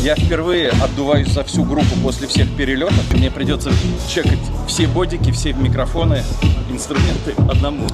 Я впервые отдуваюсь за всю группу после всех перелетов. Мне придется чекать все бодики, все микрофоны, инструменты одному.